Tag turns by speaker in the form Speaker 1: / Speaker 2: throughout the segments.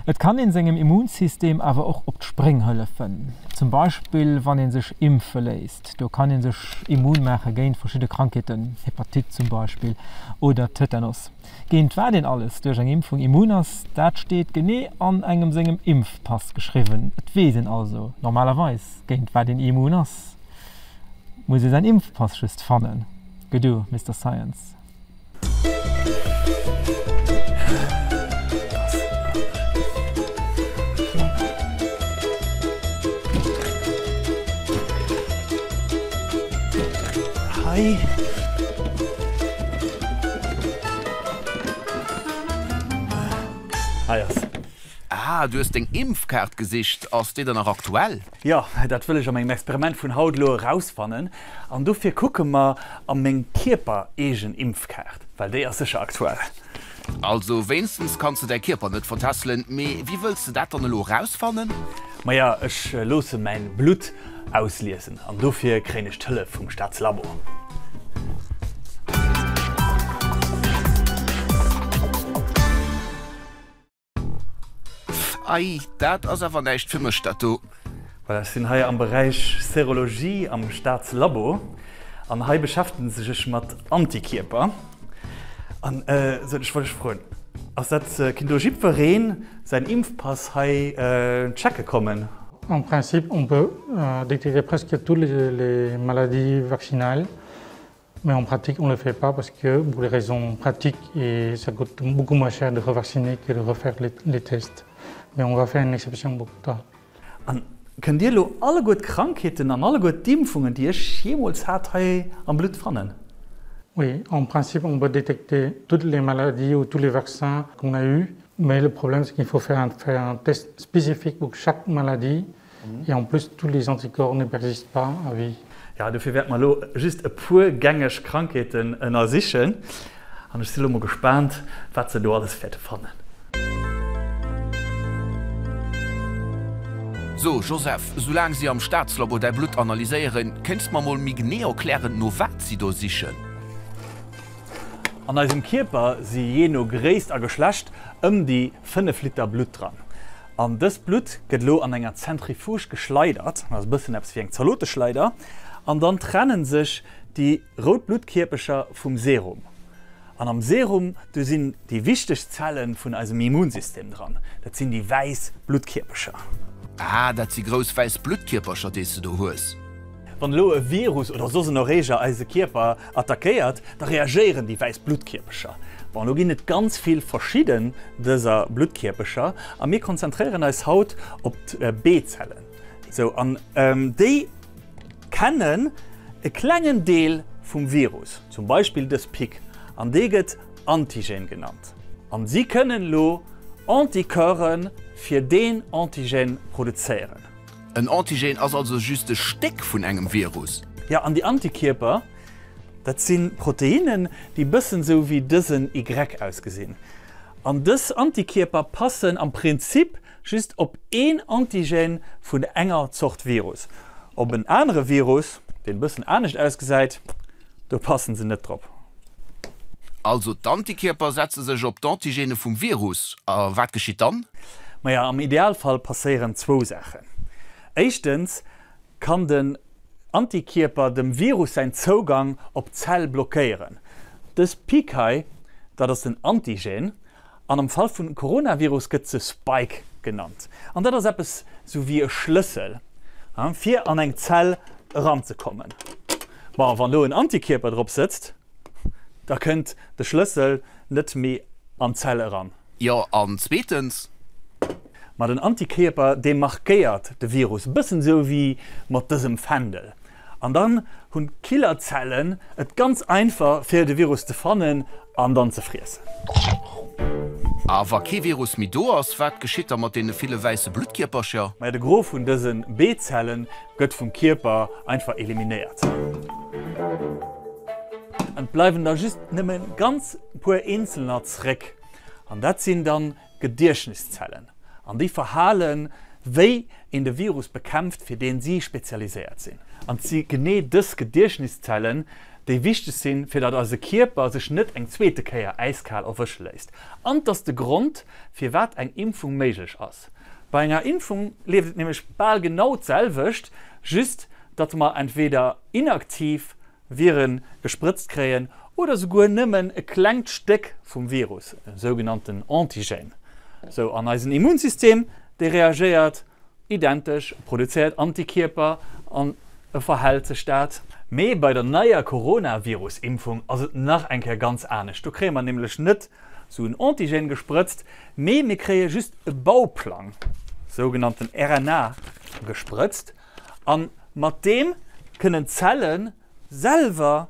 Speaker 1: Et kann een sengem Immunsystem awer och op d'Spréng hëllefen. Zum Beispill wann een sech impfe léisst. Do kann een sech immun maache géint verschidde Krankheeten, Hepatite zum Beispill oder Tetanus. Géint wat een alles duerch eng Impfung immun ass, dat steet genee an engem sengem Impfpass geschriwwen. Et weess een also normalerweis géint wat een immun ass. Muss ee säin Impfpass just fannen. Gudu, Mister Science.
Speaker 2: Hei. Hei ass.
Speaker 3: Ah, du hues deng Impfkaart gesicht. Ass déi dann nach aktuell?
Speaker 2: Jo, dat wëll ech a mengem Experiment vun haut elo erausfannen. An dofir kucke mer a meng kierpereegen Impfkaart, well déi ass sécher aktuell.
Speaker 3: Also wéinstens kanns de däi Kierper net vertässelen. Mee wéi wëlls de dat dann elo erausfannen?
Speaker 2: Maja, ech loosse mäin Blutt ausliesen an dofir kréien ech d'Hëllef vum Staatslabo.
Speaker 3: Ei, dat ass awer näischt fir mech, dat do.
Speaker 2: Voilà, ech sinn hei am Beräich Serologie am Staatslabo an hei beschäftegen sech ech mat Antikierper. An sou, ech wollt dech froen, ass dat, kinnt do jiddwereen säin Impfpass hei checke kommen?
Speaker 4: En principe, on peut détecter presque toutes les maladies vaccinales. Mais en pratique, on ne le fait pas parce que pour des raisons pratiques et ça coûte beaucoup moins cher de revacciner que de refaire les, les tests. Mais on va faire une exception pour toi.
Speaker 2: An kënnt Dir elo alleguer d'Krankheeten an alleguer d'Impfungen, déi ech jeemools hat, hei am Blutt fannen?
Speaker 4: Oui, en principe, on peut détecter toutes les maladies ou tous les vaccins qu'on a eu, mais le problème, c'est qu'il faut faire un, faire un test spécifique pour chaque maladie Et en plus tous les anticorps ne persistent pas à vie.
Speaker 2: Jo, dofir wäerte mer elo just e puer gängeg Krankheeten ënnersichen an ech si lo mol gespaant, wat se do alles wäerte fannen.
Speaker 3: So, Joseph, soulaang si am Staatslabo däi Blutt analyséieren, kéints de mer mol méi genee erklären, no wat si do sichen?
Speaker 2: An eisem Kierper si jee no Gréisst a Geschlecht ëm déi 5 Liter Blutt dran. An dëst Blutt gëtt elo an enger Zentrifuge geschleidert, dat ass e bëssen eppes wéi eng Zaloteschleider, an dann trennen sech déi rout Bluttkierpecher vum Serum. An am Serum, do sinn déi wichteg Zelle vun eisem Immunsystem dran, dat sinn déi wäiss Bluttkierpecher.
Speaker 3: Ah, dat si grouss wäiss Bluttkierpercher, déi s de do hues.
Speaker 2: Wann elo e Virus oder soss en Erreeger eise Kierper attackéiert, da reagéieren déi wäiss Bluttkierpecher. Bon, elo ginn et ganz vill verschidden dëser Bluttkierpecher a mir konzentréieren eis haut op d'B-Zellen. Sou, an déi kennen e klengen Deel vum Virus, zum Beispill dës Pic, an dee gëtt Antigen genannt. An si kënnen elo Anticorpse fir deen Antigen produzéieren.
Speaker 3: En Antigen ass also just e Stéck vun engem Virus.
Speaker 2: Jo, an déi Antikierper, dat si Proteinnen, déi bëssen esou wéi dësen Y ausgesinn. An dës Antikierper passen am Prinzip just op een Antigen vun enger Zort Virus. Op en anere Virus, deen e bëssen anescht ausgesäit, do passen se net drop.
Speaker 3: Also d'Antikierper setze sech op d'Antigene vum Virus. A wat geschitt dann?
Speaker 2: Maja, am Idealfall passéieren zwou Saachen. Éischtens kann den Antikierper dem Virus säin Zougang op d'Zell blockéieren. Dës Peak hei, dat ass den Antigen, an am Fall vun Coronavirus gëtt se Spike genannt. An dat ass eppes sou wéi e Schlëssel, fir an eng Zell eranzekommen. Bon, wann do en Antikierper drop sëtzt, da kënnt de Schlëssel net méi an d'Zell eran.
Speaker 3: Jo, an zweetens?
Speaker 2: Ma den Antikierper, dee markéiert de Virus, e bëssen esou wéi mat dësem Fändel. An dann hunn d'Killerzellen et ganz einfach, fir de Virus ze fannen an dann ze friessen.
Speaker 3: A wa kee Virus méi do ass, wat geschitt da mat deene ville wäisse Bluttkierpercher?
Speaker 2: Maja, de Gros vun dëse B-Zellen gëtt vum Kierper einfach eliminéiert. An et bleiwen da just nëmme ganz puer eenzelner zréck. An dat sinn dann Gediechtniszellen. An déi verhalen, wéi een de Virus bekämpft, fir deen si spezialiséiert sinn. An et si genee dës Gediechtniszellen, déi wichteg sinn, fir datt eise Kierper sech net eng zweete Kéier äiskal erwësche léisst. An 't ass de Grond, firwat eng Impfung méiglech ass. Bei enger Impfung leeft et nämlech bal genau d'selwecht, just datt mer entweder inaktiv Vire gesprëtzt kréien oder souguer nëmmen e klengt Stéck vum Virus, e sougenannten Antigène. Sou, an eisen Immunsystem, dee reagéiert identesch, e produzéiert Antikierper an e verhält sech dat. Mee bei der neier Coronavirus-Impfung ass et nach eng Kéier ganz anescht. Do kréie mer nämlech net sou en Antigène gesprëtzt, mee mir kréie just e Bauplang, sougenannten RNA, gesprëtzt. A mat deem kënnen d'Zelle selwer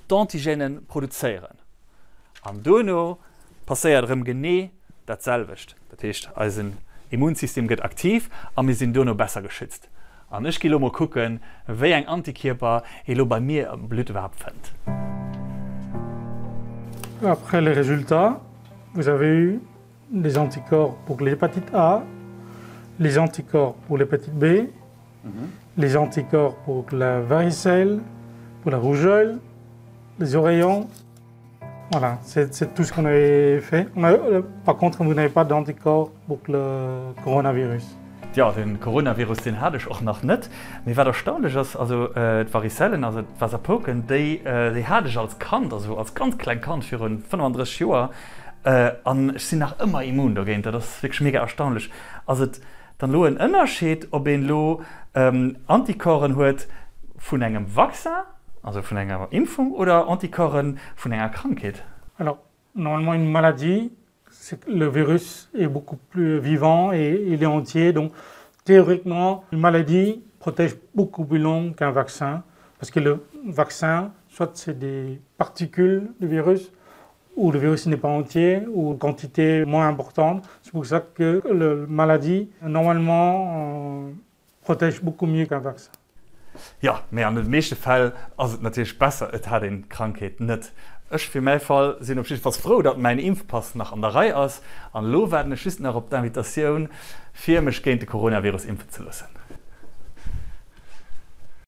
Speaker 2: d'Antigène produzéieren. An duerno passéiert erëm genee dat selwecht. Dat heescht, eisen Immunsystem gëtt aktiv a mir sinn duerno besser geschützt. An ech gi lo mol kucken, wéi eng Antikierper ee lo bei mir am Blutt iwwerhaapt fënnt.
Speaker 4: Après les résultats, vous avez eu les anticorps pour l'hépatite A, les anticorps pour l'hépatite B, mhm. les anticorps pour la varicelle, pour la rougeole, les oreillons. Voilà, c'est tout ce qu'on avait fait. On a, euh, par contre, vous n'avez pas d'anticorps pour le coronavirus.
Speaker 2: Jo, den Coronavirus deen hat ech och nach net. Mee wat erstaunlech ass, also d'Varicellen, also d'Waasserpouken, déi déi hat ech als Kand, also als ganz klengt Kand virun 35 Joer, an ech sinn nach ëmmer immun dogéint. Dat ass wierklech mega erstaunlech. Ass et dann elo en Ënnerscheed, ob een elo Anticorpsen huet vun engem Vaccin, also vun enger Impfung, oder Anticorpsen vun enger Krankheet?
Speaker 4: Alors, normalement une maladie, le virus est beaucoup plus vivant et il est entier. Donc, théoriquement, une maladie protège beaucoup plus long qu'un vaccin parce que le vaccin, soit c'est des particules du virus ou le virus n'est pas entier ou quantité moins importante. C'est pour ça que la maladie, normalement, euh, protège beaucoup mieux qu'un vaccin.
Speaker 2: Jo, mee an de meeschte Fäll ass et natierlech besser, et hat een d'Krankheet net. Ech fir mäi Fall sinn op jiddefalls frou, datt mäin Impfpass nach an der Rei ass an elo waarden ech just nach op d'Invitatioun, fir mech géint de Coronavirus impfen ze loossen.